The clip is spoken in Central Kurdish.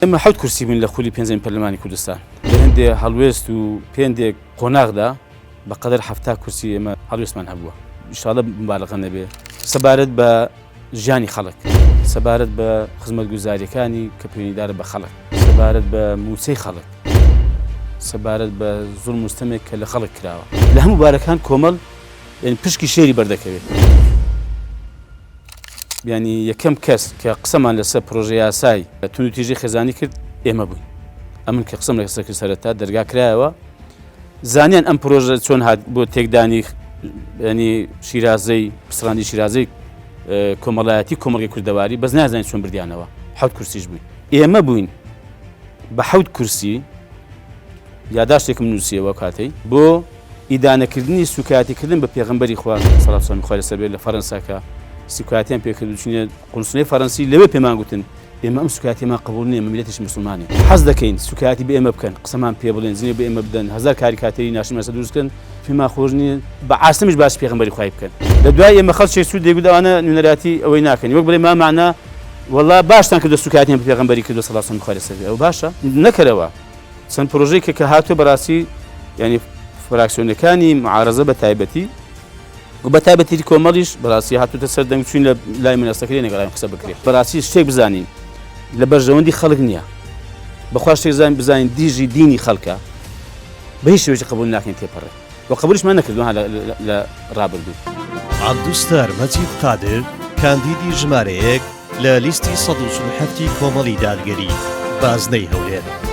ئێمە حەوت کورسی بووین لە خولی پێنجەمی پەرلەمانی کوردستان. لە هێندێ هەڵوێست و پێندێک قۆناغدا بە قەدەر 70 کورسی ئێمە هەڵوێستمان هەبووە. ئیشاڵە مبالغە نەبێ سەبارەت بە ژیانی خەڵک، سەبارەت بە خزمەتگوزاریەکانی کە پەیوەندیدارە بە خەڵک، سەبارەت بە مووچەی خەڵک، سەبارەت بە زوڵم و ستەمێک کە لە خەڵک کراوە. لە هەموو بارەکان کۆمەڵ یانی پشکی شێری بەردەکەوێت. یانی یەکەم کەس کە قسەمان لەسەر پرۆژە یاسای توندوتیژی خێزانی کرد ئێمە بووین. ئەمن کە قسەم لەسەر کرد سەرەتا دەرگا کرایەوە زانیان ئەم پرۆژە چۆن هات بۆ تێکدانی ینی شیرازەی پسڕاندی شیرازەی کۆمەڵایەتی کۆمەڵگەی کوردەواری بەس نازانین چۆن بردیانەوە حەوت کورسیش بووین ئێمە بووین بە حەوت کورسی یاداشتێکم نووسیەوە کاتەی بۆ ئیدانەکردنی سوکایەتیکردن بە پێغەمبەری خوا سەڵات و سەلامی خوای لەسەر بێت لە فەرەنسا کە سوکایەتیان پێکرد و چوینە قونسڵیەی فەرەنسی لەوێ پێمان گوتن ئێمە ئەم سوکایەتیەمان قبوڵ نییە ئێمە میللەتێکی موسڵمانین حەز دەکەین سوکایەتی بە ئێمە بکەن قسەمان پێ بڵێن جنێو بە ئێمە بدەن هەزار کاریکاتێری ناشرینمان لەسەر دروست بکەن پێمان خۆش نییە بە عاسمیش باسی پێغەمبەری خوای بکەن لە دوای ئێمە خەڵکێک چوو دەیگوت ئەوانە نوێنەرایەتی ئەوەی ناکەن وەک بڵێ ما مەعنا وەڵا باشتان کردووە سوکایەتیان بە پێغەمبەری کردووە سەڵات و سەلامی خوای لەسەر بێ ئەوە باشە نەکەرەوە چەند پرۆژەیەکە کە هاتووە بەڕاستی یعنی فراکسیۆنەکانی معارەزە بە تایبەتی و بە تایبەتی کۆمەڵیش بەڕاستی هاتووتە سەر دەنگ چوین لە لای منەستەکەی نەگەڵایم قسە بکرێت بەڕاستی شتێک بزانین لە بەرژەوەندی خەڵک نییە بەخوا شتێک زانین بزانین دیژی دینی خەڵکە بە هیچ شێوەیەکی قبول ناکەین تێپەڕێ و قبولیشمان نەکردووە لە ڕابردوو. عەبدولستار مەجید قادر، کاندیدی ژمارە یەک لە لیستی 147 ی کۆمەڵی دادگەری، بازنەی هەولێر.